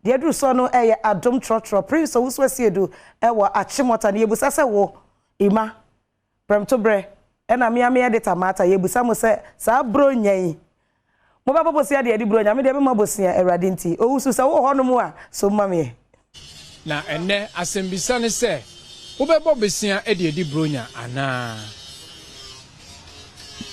Deɛ aduru soɔ no yɛ Adom Trɔtrɔ Prince Owusu Asiedu wɔ Achimota na yɛbusa sɛ wo, Emma, Prɛmtoberɛ, ɛna me ara me editor Martha yɛbusa mo sɛ saa Buronya yi mobɛbɔ bosea de adi Buronya? Me deɛ memmɔ bosea Awurade nti. Owusu sɛ wowɔ hɔnom a som ma meɛ. Na ɛnnɛ asɛmbisa ne sɛ, wobɛbɔ bosea de adi Buronya anaa?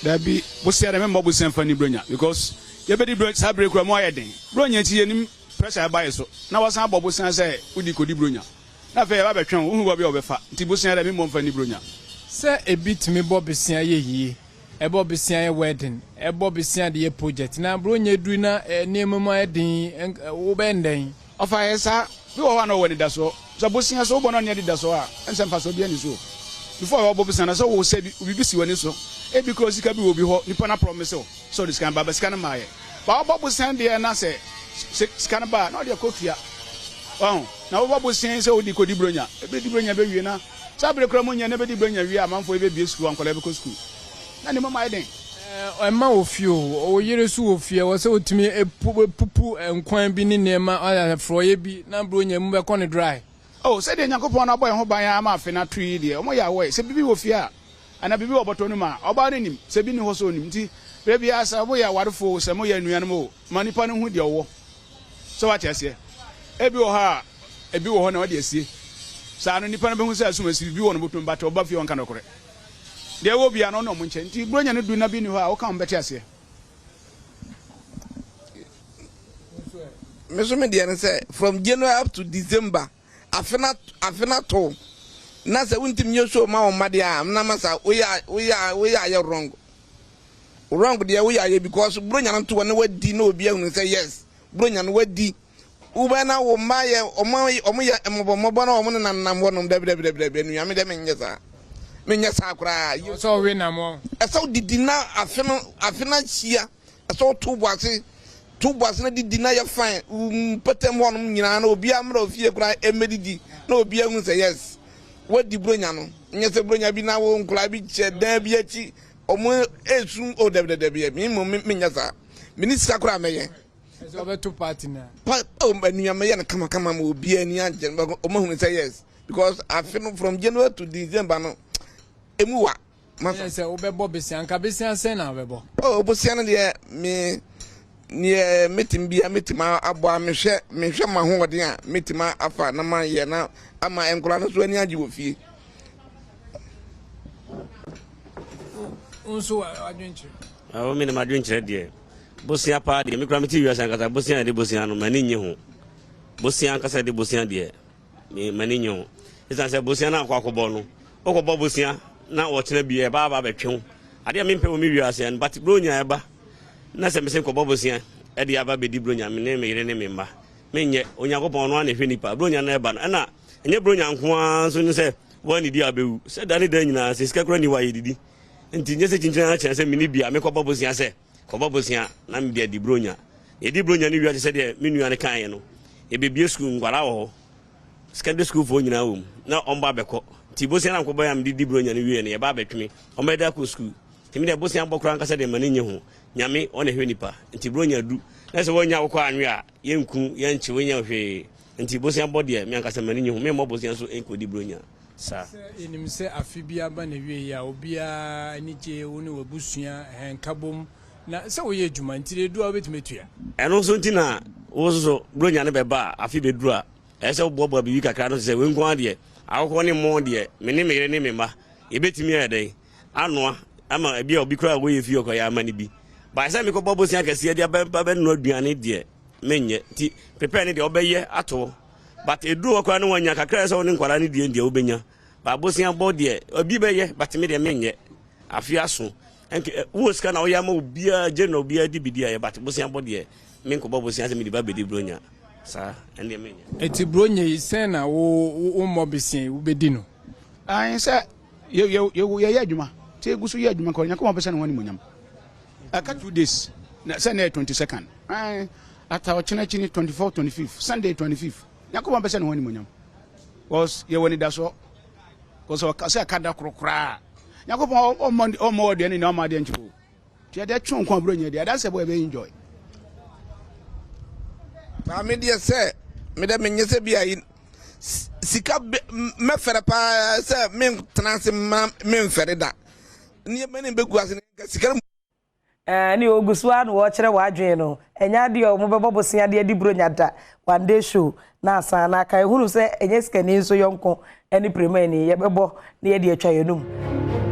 Dabi, bosea deɛ memmɔ bosea mfa nni Buronya because yɛbɛdi Buronya saa bere koraa mu ayɛ den. Buronya nti yɛnim pressure a ɛba yɛ so na wasan abɔ bosea sɛ wodi kɔdi Buronya na afei yɛba abɛtwɛn wo, wohu baabi a wɔbɛfa nti bosea deɛ memmɔ mfa nni Buronya. Sɛ ebi tumi bɔ besea yɛ yie, ɛbɔ besea yɛ wedding, ɛbɔ besea de yɛ project na Buronya aduru na nneɛma mu ayɛ den yi, wobɛyɛ no dɛn? Ɔfa yɛ saa. Bi wɔ hɔ a na ɔwɔ anidasoɔ. Sɛ bosea sɛ wobɔ na ɔnni anidasoɔ a, ɛnsɛ mfasoɔ biara nni so o. Before a wɔbɔ bosea no, sɛ wo sɛ biribi si w'ani so. Ebi koraa sika bi wɔ obi hɔ, nipa no aprɔmise wo sɛ ɔde sika no ba, but sika no mmaeɛ. But wobɔ bosea deɛ na sɛ sika no ba a, na ɔde akɔtua. Wahu? Na wobɔ bosea yi sɛ wode kɔdi Buronya. Ɛbɛdi Buronya bɛwie na saa bere koraa mu nyɛ na ɛbɛdi Buronya wie a, amanfoɔ yi bɛbue sukuu a nkwadaa bɛkɔ sukuu. Na nneɛma mu ayɛ den. Ɛmma wɔ fie o, wo yere nso wɔ fie, ɛwɔ sɛ wotumi pupu nkwan bi ne nneɛma, forɔeɛ bi na Buronya mu bɛkɔ no dry. Oh, sɛdeɛ Nyankopɔn no abɔ yɛn ho ban ara ma afe no ato yi deɛ, wɔyɛ aware. Sɛ biribi wɔ fie a, anaa biribi wɔ bɔtɔ no mu a, ɔbaa no nim. Sɛ bi nni hɔ nso ɔnim. Nti, berɛ biara sɛ moyɛ awarefoɔ o, sɛ moyɛ anuanom o, ma nipa no nhu deɛ ɔwɔ. So woate aseɛ? Ebi wɔ hɔ a, ebi wɔ hɔ na ɔde asie. Saa no, nipa no bɛhu sɛ asumasi, biribi wɔ ne bɔtɔ mu, but ɔba fie a ɔnka nokorɛ. Deɛ ɛwɔ biara no, ɔne wɔn nkyɛ. Nti, Buronya no du na bi nni hɔ a, woka wɔn bɛte aseɛ. Me nso me deɛ ne sɛ from January up to December afe na afe na to na sɛ wontumi nyɛ show ma wɔn mma deɛ a na ma sa woyɛ woyɛ woyɛ ayɛ wrong wrong deɛ woyɛ ayɛ because buronya no to hɔ na wadi na obi ahunu sɛ yes buronya no wadi wobɛ na wo mma yɛ ɔmo ɔmo yɛ mmɔbɔmmɔbɔ na ɔmo nenam hɔ nom dabi dabi dabi dabi anua me deɛ menyɛ saa menyɛ saa koraa sɛ ɔwe nam ɔ ɛsɛ wodidi na afe no afe no ahyia Ɛsɛ woto bo ase to bo ase na didi na yɛ fine mpɔtam hɔnom nyinaa na obiara mmra ofie koraa mmɛdidi na obiara hu sɛ yes wadi buronya no nyɛ sɛ buronya bi na wo nkwadaa bi kyɛ dan bi akyi wɔn esu o dabi dabi dabi mi mmom menyɛ saa me ne sika koraa mɛyɛ. Ɛsɛ ɔbɛto party na. Pa o nua mɛyɛ no kamakama ma obiara ani agye wɔn ahunu sɛ yes because afe no from January to December no emu wa. Masa. Ɛyɛ sɛ wobɛbɔ besia nka besia sɛn na wobɛbɔ? Oh, bosia no deɛ me neɛ mɛtumi bia mɛtumi abɔ a mehwɛ mehwɛ m'ahoɔden a mɛtumi afa na mayɛ na ama nkwadaa no so ani agye wɔ fie. Nso adwenkyerɛ. Awo mi na m'adwenkyerɛ deɛ bosia paa deɛ me kura me ti wiase ankasa bosia yɛde bosia no m'ani nye ho bosia ankasa yɛde bosia deɛ. Me m'ani nye ho. Esiane sɛ bosea no akɔ akɔbɔ no, wokɔbɔ bosea na ɔkyena bi ɛba aba abɛtwe wo. Adeɛ a mempɛ wɔ me wiase no, but bronya ɛba na sɛ mese nkɔbɔ bosea ɛde aba bɛdi bronya me ne me yere ne me mma. Menyɛ, Onyankopɔn ɔno ara na ɛhwɛ nipa. Bronya no ɛba no, ɛna ɛnyɛ bronya nko ara nso ne sɛ woannidi a wobɛwu. Sɛ da ne da nyinaa sɛ sika kora nni hɔ a yɛdidi. Nti nyɛ sɛ kyinkyini ara kyerɛ sɛ menni bi a mekɔbɔ bosea sɛ Kɔbɔ bosea na mede adi Buronya. Yɛdi Buronya no wie a te sɛ deɛ me nua no kaeɛ no, yɛbɛbue sukuu, nkwadaa wɔ hɔ, secondary schoolfoɔ nyinaa wɔ mu, na wɔn ba abɛkɔ. Nti bosea no a mekɔbɔeɛ a mede di Buronya no wieɛ no, yɛba abɛtwe me, wɔbɛde akɔ sukuu. Nti me deɛ bosea bɔ koraa ankasa deɛ m'ani nnye ho. Nyame, ɔna ɛhwɛ nipa. Nti Buronya du, na sɛ woannya wokɔ anwe a, yɛnku, yɛnkye wo, nyɛ wo hwee. Nti bosea bɔ deɛ, me ankasa m'ani nnye ho. Memmɔ bosea nso nkɔdi Buronya saa. Sɛ yɛnim sɛ afe bi aba n'awieeɛ a, obiara ani gye, wo ne w'abusua, ɛhɛn, nkabom, na sɛ woyɛ adwuma nti deɛ ɛdu a wobɛtumi atua. Ɛno nso nti na wo nso so Buronya no bɛba a, afe bɛduru a, ɛyɛ sɛ woboaboa biribi kakra ano te sɛ wei nko ara deɛ, akokɔ ne mmɔɔ deɛ, me ne me yere ne me mma, yɛbɛtumi ayɛ dɛn anoa ama ebi a obi koraa a ɔwɔ yɛ fie ɔkɔ yɛ ama no bi. Bae sɛ mekɔbɔ bosea kɛseɛ de aba bɛnoa aduane deɛ, menyɛ. Nti prepare ne deɛ wobɛyɛ ato hɔ. But ɛduru hɔ koraa no wanya kakra sɛ wo ne nkwadaa no die deɛ wobɛnya. But bosea bɔ deɛ obi bɛyɛ but me deɛ menyɛ. Afe aso. Ɛnke wowɔ sika na woyɛ ama obiara gye na obiara di bi di ayɛ but bosea bɔ deɛ menkɔbɔ bosea sɛ mede ba bɛdi bronya. Saa ɛndeɛ menyɛ. Eti bronya yi sɛn na wo wommɔ bosea yi wobɛdi no? Ae sɛ yɛyɛ adwuma nti yɛgu so yɛ adwuma kɔ Nyankopɔn pɛ sɛ ne ho animuonyam. Ɛka 2 days na sɛ na yɛ 22nd. Ae ata ɔkyena akyi ne 24, 25, Sunday 25. Nyankopɔn pɛ sɛ ne ho animuonyam. Because yɛwɔ anidasoɔ. Because ɔka sɛ ɛka da koro koraa. Nyankopɔn ɔmmɔ ɔmmɔ wɔ aduane na ɔmma adeɛ nkyerɛ o. Nti yɛde twe nko aburo nyɛ deɛ adanse bɔ yɛbɛ enjoy. Maame deɛ sɛ Me dɛ menyɛ sɛ bi a sika mɛfɛrɛ paa sɛ mentena ase ma memfɛre da. Nneɛma no bɛgu ase no sika no. Ɛɛ ne ogu so ara na wɔrekyerɛ w'adwene no. Ɛnyɛ adeɛ a wɔbɛbɔ bosea de adi Buronya da. One day show na asan na aka. Ehunu sɛ ɛnyɛ sikani nso yɔnko ne pirimani. Yɛbɛbɔ na yɛde atwa yɛn anum.